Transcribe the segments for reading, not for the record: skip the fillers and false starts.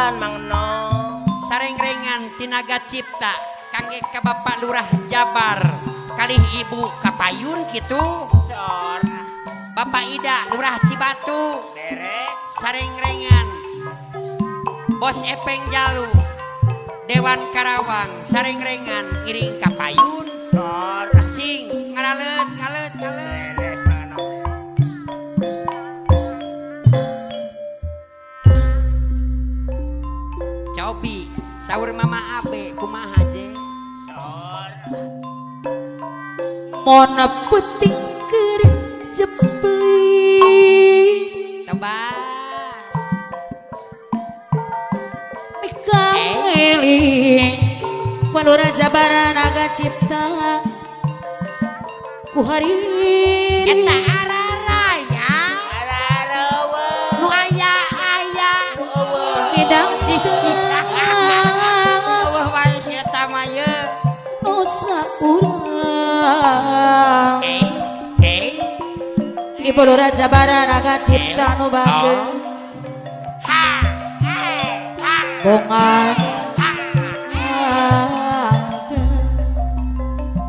Punten Mang Nong. Sarengrengan Tinaga Cipta kangge ka Bapak Lurah Jabar kalih Ibu Kapayun kitu. Sor. Bapak Ida Lurah Cibatu. Beres. Sarengrengan Bos Epeng Jalu Dewan Karawang sarengrengan ngiring kapayun. Sor. Cing ngaralet ngalet ngalet. Beres Mang Nong. Cobi saur Mama Abe kumaha je? Sor. Mona penting keur jepli. Coba. Mikaeli Palura Jabara Naga Cipta ku hariri Eta araraya Arareuweung. Nu aya aya Midang eueuh wae si eta mah ye. Nusa urang Eh eh Ibu Lurah Jabara Naga Cipta nu bageung ha ha bongan ha.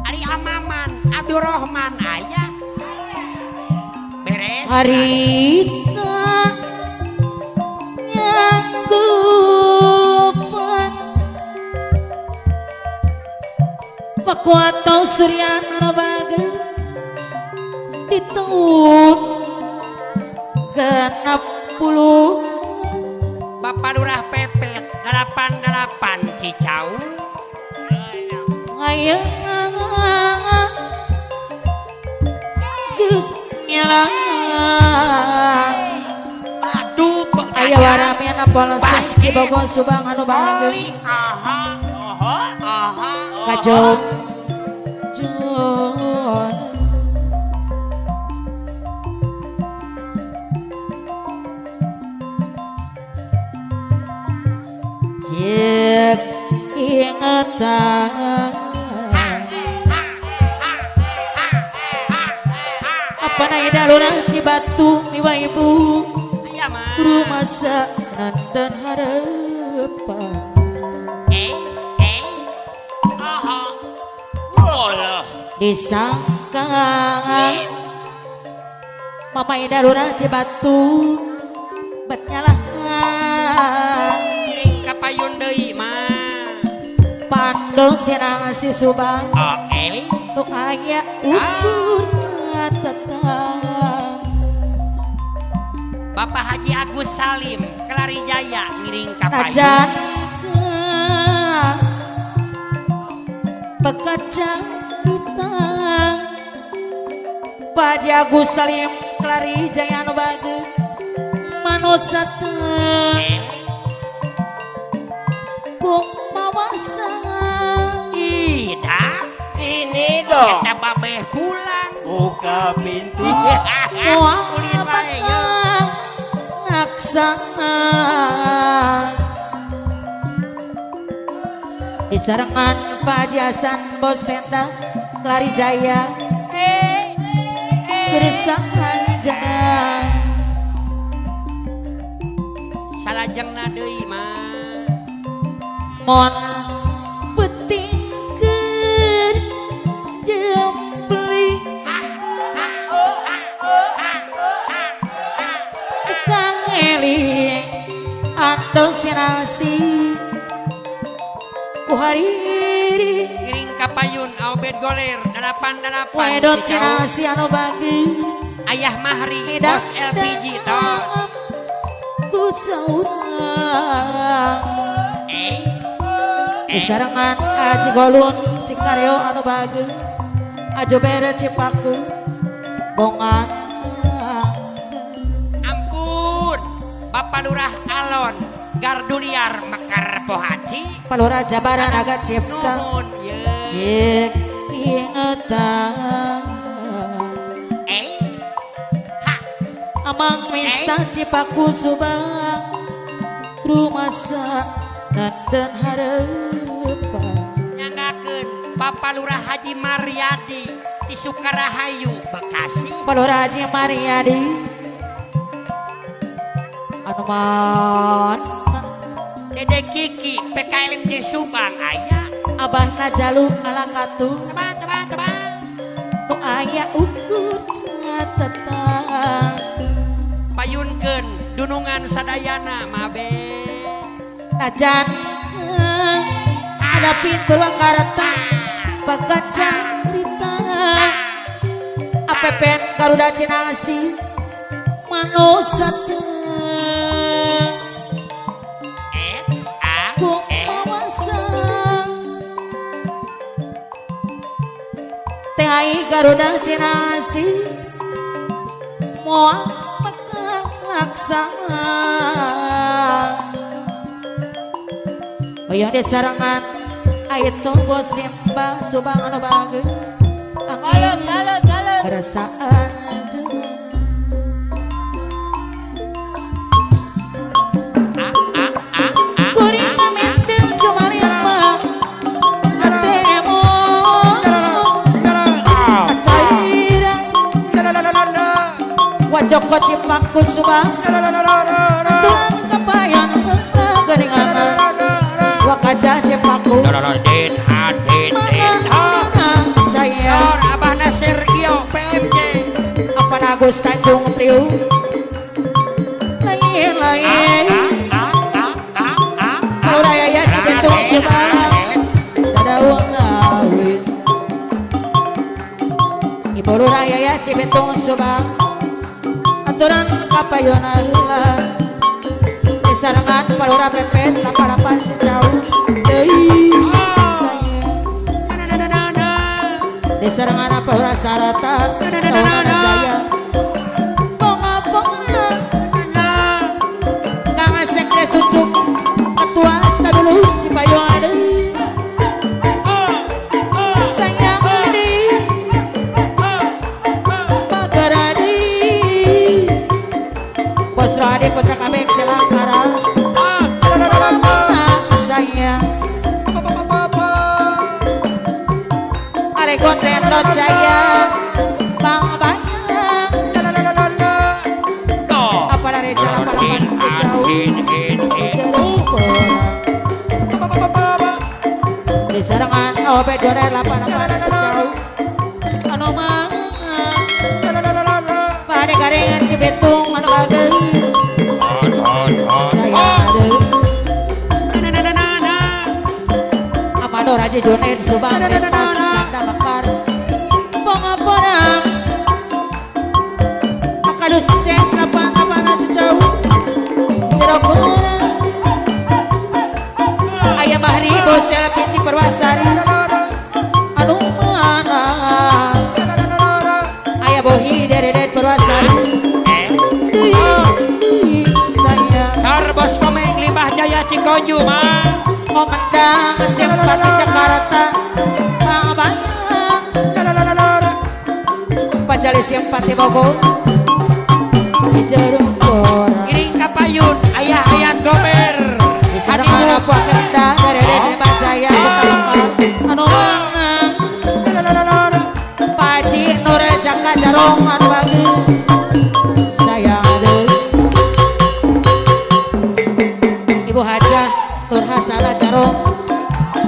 Ari Amaman Abdurrahman aya beres. Harita nyanggupan Pakuato Suryana bageung di tahun 60. Bapak Lurah Pepet 88 Cicau. Ayeuna geus nyalang. Aduh Aya waramena Polsek Cibogo Subang anu bageung Oli aha Oho. aha. Kajong Jon Cek ingetan apa naida Lurah Cibatu miwa ibu Aya mah rumah dan harapan. Eh eh aha. Walah. Disangka Mama Ida Lurah Cibatu bet nyalahan. Ngiring kapayun deui mah. Pandol sinang si Subang Oh eh nu aya ukur catatan. Bapak Haji Agus Salim Kelarijaya ngiring kapayun. Najan bekaca kita Pak Haji Agus Salim Kelarijaya nu bageung manusa teu Eh kumawasa. Ida Sini dong. Eta babeh pulang. Buka pintu. Moal Ulin wae ye. bakal laksana disarengan Pak Haji Hasan bos tenda Klarijaya bersama jangan Salajengna deui mah. Mon penting keur jempli Kang Eli Anton Sinasti ku hariri Ngiring kapayun Aubed Goler 88 Wedot Cicau. Cinasi anu bagi Ayah Mahri bos LPG tot. Ku saurang Eh disarengan Aji Golun Cikareo anu bageung Ajo bere Cipaku bongan. Ampun Bapak Lurah Alon Garduliar Mekar Pohaci. Palura Jabara Naga Cipta Nuhun ye. Cek ingetan Eh ha Amang Mista Cipaku Subang rumah dan harapan. Nyanggakeun Bapak Lurah Haji Maryadi di Sukarahayu Bekasi. Palura Haji Maryadi anu mana. Dede Kiki PKLMJ Subang aya. Abahna Jalu alakatu. Tebang tebang tebang. Nu aya ukur catetan. Payunkeun dunungan sadayana mabe. Najan ada pintu Purwakarta bagan carita. APPN Garuda Cinasi manusia THI Garuda Cinasi moal bakal laksana. Hoyong disarengan aya bos limba Subang anu bageung. Kalem kalem kalem. Perasaan kuring mendem cuma lima atemo kasaira wajoko Cipaku Subang tuan kepayan geuningan wakaja Cipaku Den H Den Den H. Saya Sor Abahna Sergio PMJ. Apa Agus Tanjung Priuk lain lain Lurah Yaya Cibetung Subang Dadaung Ngawin Ibu Lurah Yaya Cibetung Subang aturan kapayona heula disarengan Palura Pepet 88 Cicau deui disarengan Palura Sarata Sawana Jaya bonga-bonga Kang Sekre Sucuk Ketua Sadulu Cipayung deui sayang deui Pagaradi Bos Rohadi Putra Kabek Silangkara sayang Alego Tendo Jaya Bang Banyak apa dari jalan palapan jauh di sarangan Obed Jonet 88 jauh anu mah pada garingan Cibetung anu bageung saya deui Amado Raja Jonet Subang Lintas Ganda Mekar Bonga-bonang Akadus Ces 88 jauh Jerokuna Ayah Bahri Bosel Pici Perwasari anu mana Ayah Bohi Deredet Perwasari deui deui sayang Sor Bos Komeng Limbah Jaya Cikoju mah. Komendang Simpati Jakarta Bang Banyak Pajali Simpati Bogor di jeruk korang Giring kapayun ayah ayah gober. Sareng apa kenda Deredet Limbah Jaya anu mana Paji Nur Jaka Jarong anu bageung sayang deui Ibu Hajah Tur Hasana Jarong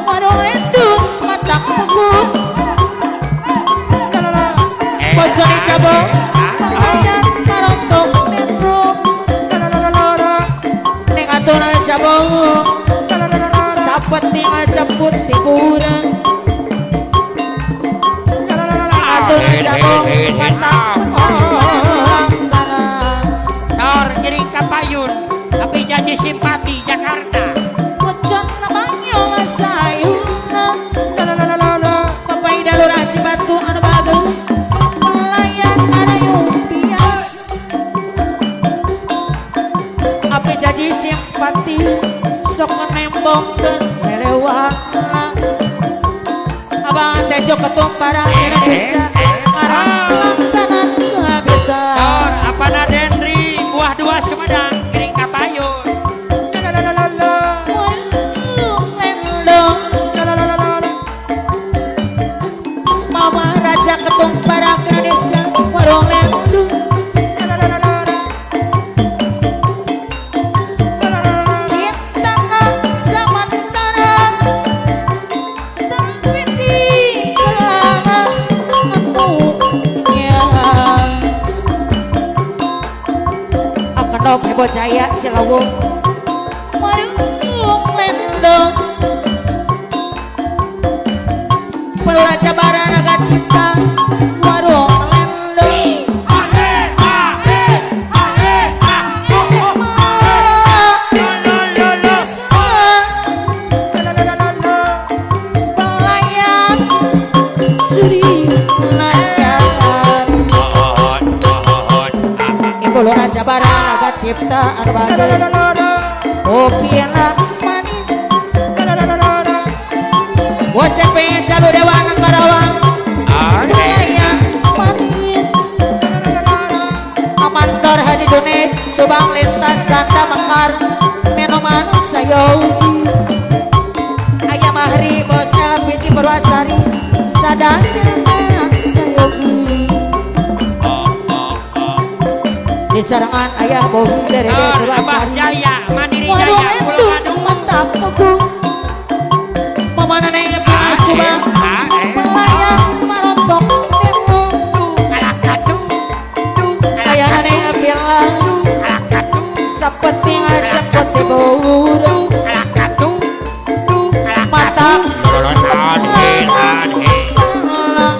Waduh endung matang punggung Bosoni cabong Pangayan marontong nendrung Ning atur cabong Sapeting aceput tiburang Atur cabong matang Sor giring kapayun tapi janji simpati Jakarta. Pocong namanya sayuna Papai dalurah Cibatu anu bageung Melayan arayung bias Api janji simpati sok nembongkeun lelewangna Abang Tejo Ketumpara Indonesia Ngarang tanah bisa. Sor apana Denri buah dua Sumedang giring kapayun. Lendong Mama Raja Ketumpara Indonesia Warung Lendong Bintang Raya Cilawung Warung Lendong Pelajaran Naga Cipta Warung Lendong Pelayan Suri Nayan Ibu Lurah Jabara Naga Cipta anu bagus Kopi manis Bosep Jalu Dewa nang Karawang Pelayan manis Amandor Haji Junaid Subang lintas Ganda Mekar Menoman Sayogi Ayah Mahri Bos LPG Purwasari Sadana Sayogi Di serangan ayah Bobi dari Sor Abah Purwasari Jaya Mandiri Waduh Jaya entu Pulau mantap aku Mamana neng Subang Pelayan marontok demo Ayah neng bilang Seperti ngajak kote bau Mata Langganan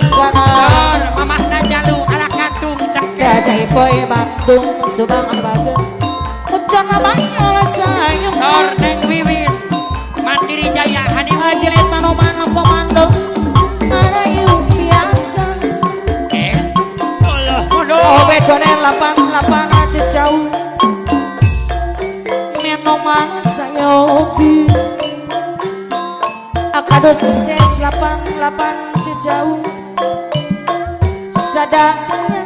Sor Mamahna Jalu ala katung cengkeh Gajah Ipoy Bandung Subang Bagus Ucon namanya sayang Sor Neng Wiwin Mandiri Jaya Haniwu Ajilit manoman komando Marayu biasa Obet gonen 88 aja jauh Menoman sayogi Akados Ces 88 jauh Sadanya